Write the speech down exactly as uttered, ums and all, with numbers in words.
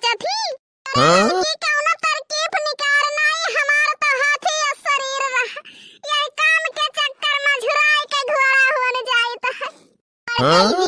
सोचत ही। हाँ? ये कौनो तरकीब निकार नाई, हमार तो हाथी या शरीर रह। ये काम के चक्कर में झुराए के घोड़ा होन जाइत है। हाँ?